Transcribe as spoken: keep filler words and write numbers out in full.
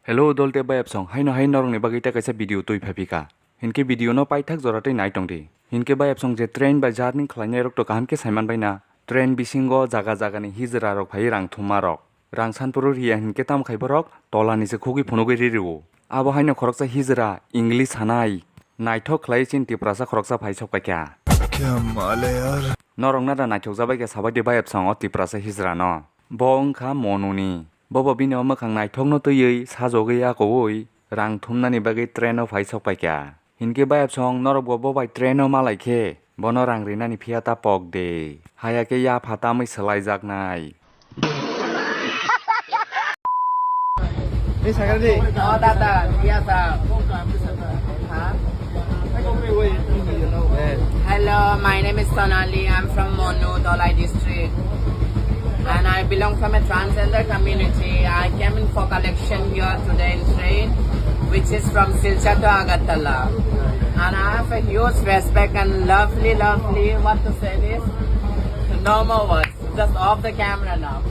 Hello, dol tei bayapsong, haino hai norokni bagwi tei kaisa video twi phaiphi kha. Hinkhe video no paithak jora tei nai tong di. Hinkhe bayapsong je train bai journey khlainai rok to kaham khe saiman bai na. Train bisingo jaga jaga ni hijra rok phai rang thumma rok. Rang sanpuru riya hinkhe tamo khai borok tola ni se khugwi phunugwi ri rio. Abo haino khoroksa hijra English sanai. Naithok khlai chin Tiprasa khoroksa phai sok paikha. Kya mal hai yaar? Norok nada naithok jabai khe sabai di bayapsong o Tiprasa hijra no. Bo wngkha Monuni. Bobo bini o mwkhang naithokno twiwi sajogwi akoui rang thumnani bagwi train o phai sok paikha. Hinkhe bayapsong norokbo bo bai train o malai khe bono rang rinani phiya ta pok de. Haya khe yapha tamwi swlaijaknai. Hey, Sagardi. Oh, Tata, yes, sir. Huh? Hello, my name is Sonali. I'm from Monu, Dholai district. And I belong from a transgender community. I came in for collection here today in train, which is from Silchar to Agartala. And I have a huge respect and lovely, lovely, what to say this? No more words. Just off the camera now.